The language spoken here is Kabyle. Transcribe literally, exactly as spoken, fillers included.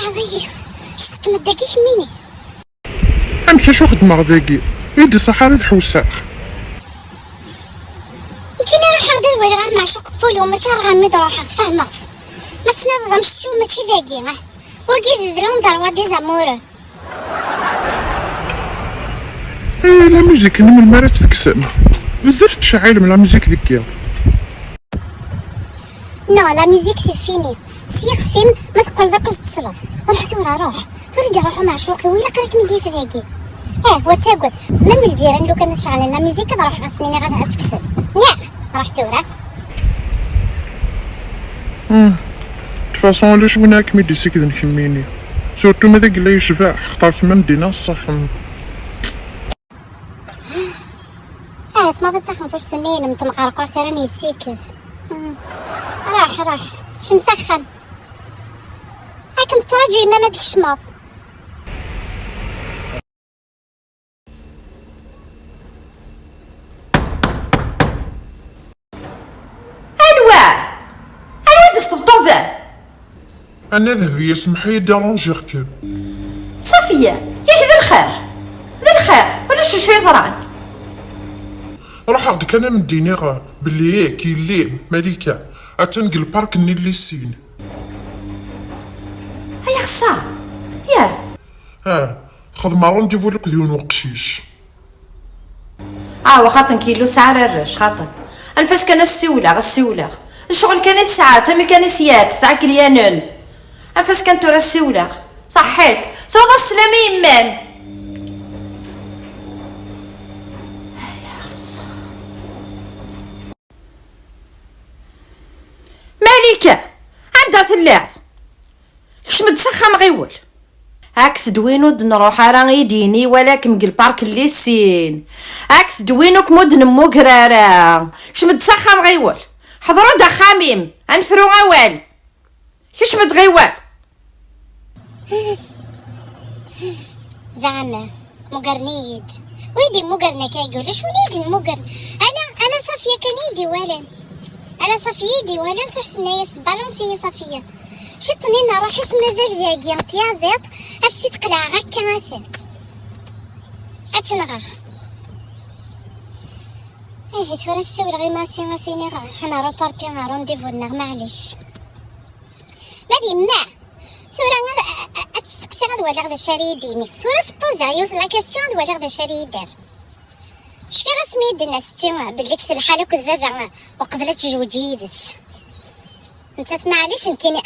Ay, s teṭṭmeḍ dagi kemmini. Amek acu xeddmeɣ dagi? I d-iṣaḥ ara d-ḥewseɣ. Nekkini ruḥeɣ-d ad waliɣ ar Meɛcuq Polo, mačči ar ɣer mi d-ruḥeɣ, tfehmeḍ? Ma tessneḍ d amsečču mačči dagi, ah. Wagi d drone d rrwa des amoureux. Eh, la musique-nni melmi ara tt-tekksem? Bezzaf tettceɛɛilem la musique deg yiḍ. Non, la musique c'est fini. S yixef-im, ma teqqleḍ akk ad tesleḍ. Ruḥ tura, ruḥ. Tura i d-iruḥ umeɛcuq-iw, ilaq ara kem-id-yaf dagi. Eh, ur ttagad. Même lǧiran lukan ad ceɛlen la musique ad ruḥeɣ ad sen-iniɣ ad, ad tekksem. Niɛ, ruḥ tura. Hmm. De toute façon, ulac win ara kem-id-isikden kemmini. Surtout ma d agella yecbeḥ, xaṭer kemm am ddin-a ṣṣeḥ. Hmm. Ahat ma d taxenfuct-nni-inem temqerqurt ara n-yessikked. Hmm. Ruḥ, ruḥ, kcem s axxam. Ad kem-tettraǧu yemma ma d-tkecmeḍ. Anwa? Anwa i d-tesṭebṭubeḍ? Anna Dehbiya, semmeḥ-iyi-d, arranjiɣ-kem. Safiya, yak d lxir. D lxir, ulac acu yeḍran. Ruḥeɣ-d kan ad m-d-iniɣ belli yak yelli Malika attan deg lpark-nni n Lissin. Ay axeṣṣar! Yah! Ah, xedmeɣ rendez-vous akked yiwen weqcic. Ah, wa xaṭi, nekk yellu sɛiɣ arrac, xaṭi. Anef-as kan, ad s-siwleɣ, ad s-siwleɣ. D ccɣel kan i tesɛa, d tami kan i s-yad, tesɛa ikelyanen. Anef-as kan tura, ad s-siwleɣ. Ṣaḥḥit. Sɛuḍ-as sslam i yemma-m. Ay axeṣṣar. Malika, anda telliḍ? Kcem-d s axxam ɣiwel. Aks-d win ur d-nruḥ ara i d-yini wala-kem deg lpark n Lissin. Aks-d win ur kem-ur d-nemmuger ara. Kcem-d s axxam ɣiwel. Ḥḍer-d axxam-im. Ad nefru awal. Kcem-d ɣiwel. Zeɛma, mugren-iyi-d. Wi d-immugren akka, ulac win i d-immugren. Ala, ala Safiya kan i yi-d-iwalan. Ala Safiya i yi-d-iwalan, truḥ tenna-yas, tbalansi-yi Safiya. Ciṭ-nni n ṛṛuḥ-is mazal dagi, tyaziḍt, ad s-t-id-qelɛeɣ akka, atan. Ad tt-nɣeɣ. Ihi tura ssiwleɣ i Masi, ad s-iniɣ ad nruparti ɣer rendez-vous-nneɣ, maɛlic. Ma d yemma, tura ad, ad, ad testeqsiɣ, ad waliɣ d acu ara yi-d-yini. Tura spuzaɣ yiwet la question, ad waliɣ d acu ara yi-d-terr. Cfiɣ asmi i d-tenna setti belli deg telḥal akked baba uqbel ad tezweǧ yid-s. Nettat, maɛlic, nekkini